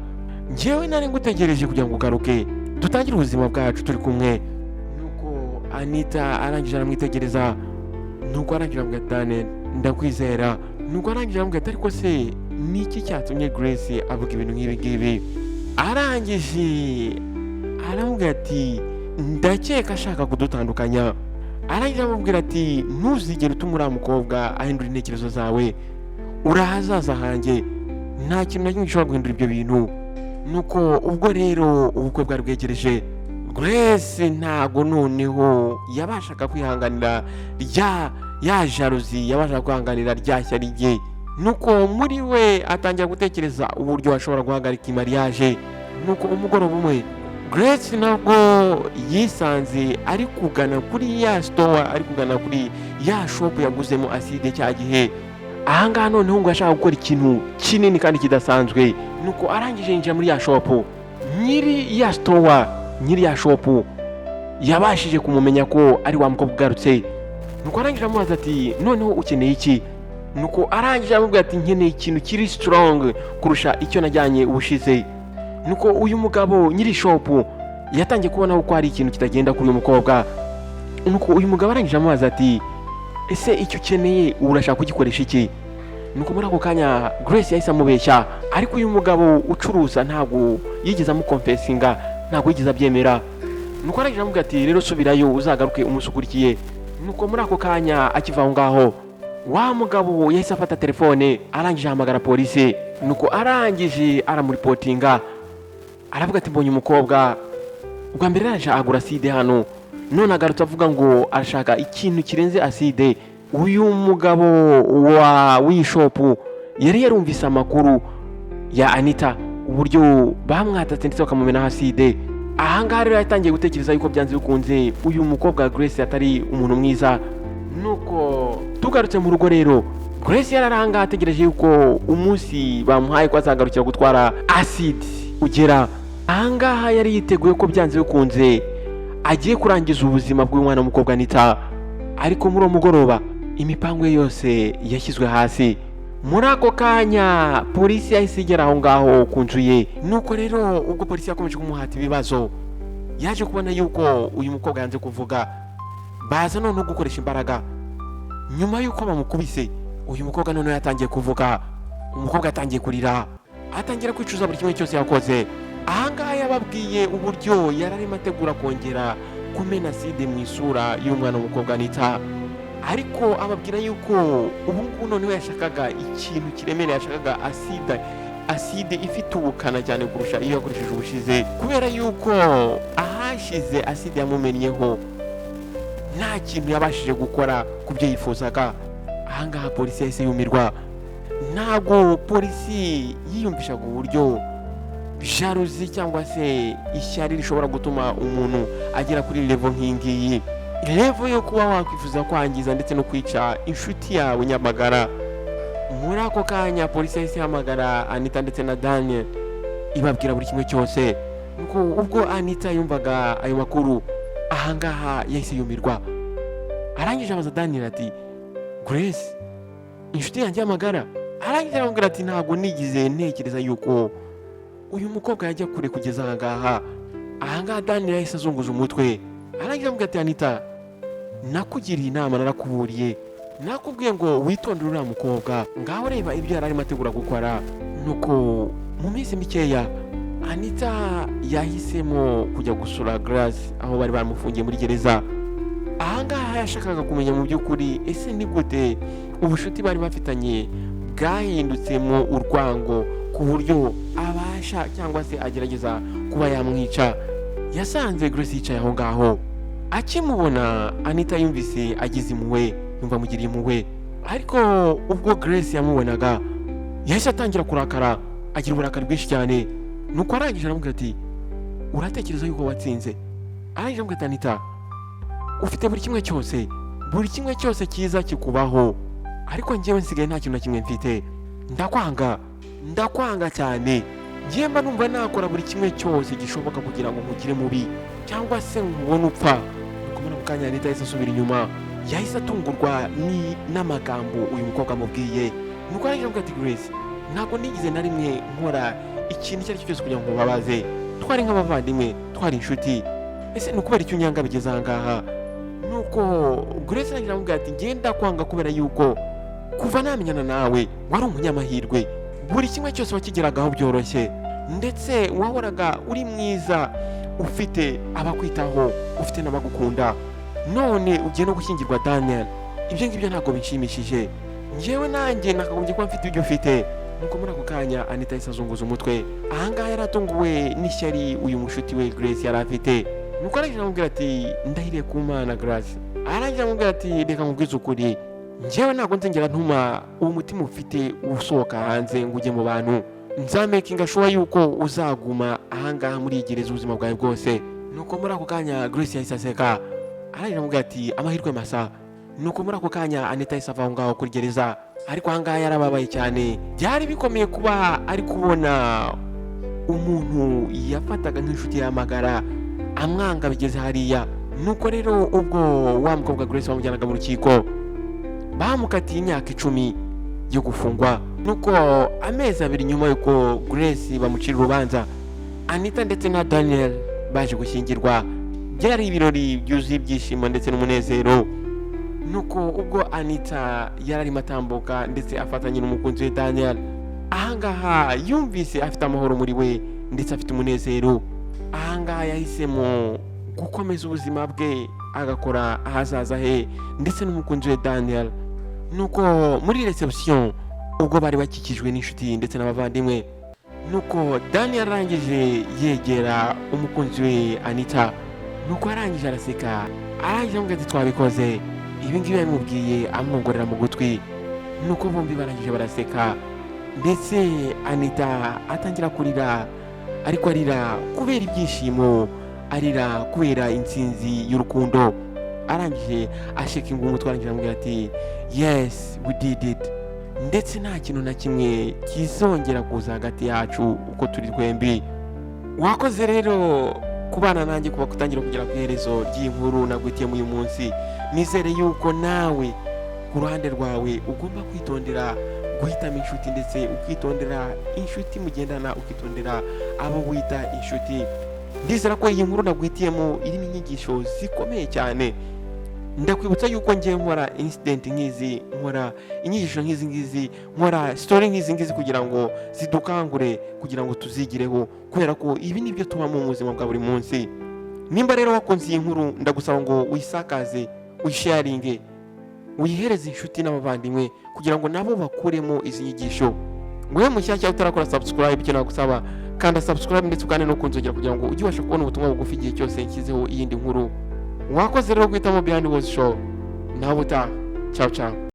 Ngewe nari ngutegereje kugira ngo ugaruke dutangire ubuzima bwacu turi kumwe." Nuko Anita arangije aramwitegereza. Nuko arangije aramubwira ati: "Daniel, ndakwizera." Nuko arangije aramubwira ati: "Ariko se ni iki cyatumye Grace avuga ibintu nk'ibi ngibi?" Arangije aramubwira ati: "Ndakeka ashaka kudutandukanya." Arangije aramubwira ati: "Ntuzigere utuma uriya mukobwa ahindura intekerezo zawe. Uri ahazaza hanjye, nta kintu na kimwe gishobora guhindura ibyo bintu." Nuko ubwo rero ubukwe bwari bwegereje, Grace ntago noneho yabashaga kwihanganira rya ya jalousie, yabashaga kwihanganira rya shyari rye. Nuko muri we atangira gutekereza uburyo ashobora guhagarika imariage. Nuko umugoroba umwe, Grace nabwo yisanze ari kugana kuri ya store, ari kugana kuri ya shop yaguzemo acide cya gihe. Ahangaha noneho ngo yashaka gukora ikintu kinini kandi kidasanzwe. Nuko arangije yinjira muri ya shop. Nyiri ya store, nyiri ya shop, yabashije kumumenya ko ari wa mukobwa ugarutse. Nuko arangije amubaza ati: "Noneho ukeneye iki?" Nuko arangije aramubwira ati: "Nkeneye ikintu kiri strong kurusha icyo najyanye ubushize." Nuko uyu mugabo nyiri shop yatangiye kubona ko hari ikintu kitagenda kuri uyu mukobwa. Nuko uyu mugabo arangije amubaza ati: "Ese icyo ukeneye urashaka kugikoresha iki?" Nuko muri ako kanya Grace yahise amubeshya, ariko uyu mugabo ucuruza ntabwo yigeze amuconfessinga, ntabwo yigeze abyemera. Nuko arangije aramubwira ati: "Rero subirayo, uzagaruke umunsi ukurikiye." Nuko muri ako kanya akiva aho ngaho, wa mugabo yahise afata telefone, arangije ahamagara polisi. Nuko arangije aramureportinga, aravuga ati: "Mbonye umukobwa ubwa mbere yaraje agura acide hano, none agarutse avuga ngo arashaka ikintu kirenze acide." Uyu mugabo wa w'iyi shop yari yarumvise amakuru ya Anita, uburyo bamwatatse ndetse bakamumenaho acide. Ahangaha rero yatangiye gutekereza yuko byanze bikunze uyu mukobwa Grace atari umuntu mwiza. Nuko tugarutse mu rugo rero, Grace yari ahangaha ategereje yuko umunsi bamuhaye ko azagarukira gutwara acide ugera. Ahangaha yari yiteguye ko byanze bikunze agiye kurangiza ubuzima bw'umwana w'umukobwa Anita. Ariko muri uwo mugoroba imipango ye yose yashyizwe hasi. Muri ako kanya polisi yahise igera aho ngaho ku nzu ye. Nuko rero ubwo polisi yakomeje kumuhata ibibazo, yaje kubona yuko uyu mukobwa yanze kuvuga. Baza noneho gukoresha imbaraga. Nyuma y'uko bamukubise, uyu mukobwa noneho yatangiye kuvuga. Umukobwa yatangiye kurira, atangira kwicuza buri kimwe cyose yakoze. Ahangaha yababwiye uburyo yari arimo ategura kongera kumena acide mu isura y'umwana w'umukobwa Anita, ariko ababwira yuko ubu ngubu noneho yashakaga ikintu kiremereye, yashakaga acide, acide ifite ubukana cyane kurusha iyo yakoresheje ubushize, kubera yuko ahashize acide yamumennyeho nta kintu yabashije gukora ku byo yifuzaga. Ahangaha polisi yahise yumirwa. Ntabwo polisi yiyumvishaga uburyo jalousie cyangwa se ishyari rishobora gutuma umuntu agera kuri level nk'iyi ngiyi, level yo kuba wakwifuza kwangiza ndetse no kwica inshuti yawe nyamagara. Muri ako kanya polisi yahise ihamagara Anita ndetse na Daniel, ibabwira buri kimwe cyose. Nuko ubwo Anita yumvaga ayo makuru, ahangaha yahise yumirwa. Arangije abaza Daniel ati: "Grace, inshuti yanjye y'amagara?" Arangije aramubwira ati: "Ntabwo nigize ntekereza yuko uyu mukobwa yajya kure kugeza ahangaha." Ahangaha Daniel yahise azunguza umutwe. Arangije aramubwira ati: "Anita, nakugiriye inama, narakuburiye, nakubwiye ngo witondere uriya mukobwa. Ngaho reba ibyo yari arimo ategura gukora." Nuko mu minsi mikeya Anita yahisemo kujya gusura Grace aho bari bamufungiye muri gereza. Ahangaha yashakaga kumenya mu by'ukuri, ese ni gute ubucuti bari bafitanye bwahindutsemo urwango ku buryo abasha cyangwa se agerageza kuba yamwica? Yasanze Grace yicaye aho ngaho. Akimubona, Anita yumvise agize impuhwe, yumva amugiriye impuhwe. Ariko ubwo Grace yamubonaga, yahise atangira kurakara, agira uburakari bwinshi cyane. Nuko arangije aramubwira ati: "Uratekereza yuko watsinze?" Arangije aramubwira ati: "Anita, ufite buri kimwe cyose, buri kimwe cyose cyiza kikubaho, ariko njyewe nsigaye nta kintu na kimwe mfite. Ndakwanga, ndakwanga cyane. Njyewe mba numva nakora buri kimwe cyose gishoboka kugira ngo nkugire mubi cyangwa se nkubone upfa." Nuko muri ako kanya Anita yahise asubira inyuma, yahise atungurwa n'amagambo uyu mukobwa amubwiye. Nuko arangije aramubwira ati: "Grace, ntabwo nigeze na rimwe nkora ikintu icyo ari cyo cyose kugira ngo nkubabaze. Twari nk'abavandimwe, twari inshuti. Ese ni ukubera icyo unyanga bigeze aha ngaha?" Nuko Grace arangije aramubwira ati: "Ngenda kwanga kubera yuko kuva namenyana nawe wari umunyamahirwe. Buri kimwe cyose wakigeragaho byoroshye, ndetse wahoraga uri mwiza, ufite abakwitaho, ufite n'abagukunda. None ugiye no gushyingirwa Daniel. Ibyo ngibyo ntabwo binshimishije. Njyewe nanjye nakagombye kuba mfite ibyo ufite." Nuko muri ako kanya Anita yahise azunguza umutwe. Ahangaha yari atunguwe n'ishyari uyu mushuti we Grace yari afite. Nuko arangije aramubwira ati: "Ndahiriye ku Mana, Grace." Arangije aramubwira ati: "Reka nkubwize ukuri, njyewe ntabwo nzongera ntuma uwo mutima ufite usohoka hanze ngo ujye mu bantu. Nzamakinga sure yuko uzaguma ahangaha muri iyi gereza ubuzima bwawe bwose." Nuko muri ako kanya Grace yahise aseka, arangije aramubwira ati: "Amahirwe masa." Nuko muri ako kanya Anita yahise ava aho ngaho kuri gereza, ariko ahangaha yarababaye cyane. Byari bikomeye kuba ari kubona umuntu yafataga nk'inshuti y'amagara amwanga bigeze hariya. Nuko rero ubwo wa mukobwa Grace bamujyanaga mu rukiko, bamukatiye imyaka 10 yo gufungwa. Nuko amezi 2 nyuma y'uko Grace bamucira urubanza, Anita ndetse na Daniel baje gushyingirwa. Byari ibirori byuzuye ibyishimo ndetse n'umunezero. Nuko ubwo Anita yari arimo atambuka ndetse afatanye n'umukunzi we Daniel, ahangaha yumvise afite amahoro muri we ndetse afite umunezero. Ahangaha yahisemo gukomeza ubuzima bwe, agakora ahazaza he ndetse n'umukunzi we Daniel. Nuko muri reception, ubwo bari bakikijwe n'inshuti ndetse n'abavandimwe, nuko Daniel arangije yegera umukunzi we Anita. Nuko arangije araseka, arangije aramubwira ati: "Twabikoze." Ibi ngibi yabimubwiye amwongorera mu gutwi. Nuko bombi barangije baraseka, ndetse Anita atangira kurira, ariko arira kubera ibyishimo, arira kubera intsinzi y'urukundo. Arangije ashakinga umutwe, arangije aramubwira ati: "Yes, we did it, ndetse nta kintu na kimwe kizongera kuza hagati yacu uko turi twembi." Wakoze rero kubana nanjye kuva kutangira kugera ku iherezo ry'iyi nkuru nagwitiyemo uyu munsi. Nizere yuko nawe ku ruhande rwawe ugomba kwitondera guhitamo inshuti, ndetse ukitondera inshuti mugendana, ukitondera abo wita inshuti. Ndizera ko iyi nkuru nagwitiyemo irimo inyigisho zikomeye cyane. Ndakwibutsa yuko ngiye nkora incident nk'izi, nkora inyigisho nk'izi ngizi, nkora story nk'izi ngizi kugira ngo zidukangure, kugira ngo tuzigireho, kubera ko ibi ni byo tubamo mu buzima bwa buri munsi. Nimba rero wakunze iyi nkuru, ndagusaba ngo uyisakaze, uyisharinge, uyihereze inshuti n'abavandimwe kugira ngo nabo bakuremo izi nyigisho. Wowe mushyashya utarakora subscribe, icyo nagusaba, kanda subscribe ndetse ukande no kunzogera kugira ngo ujye ubasha kubona ubutumwa bugufi igihe cyose nshyizeho iyindi nkuru. Wakoze rero guhitamo Behind Words Show. Nawe utaha. Ciao ciao.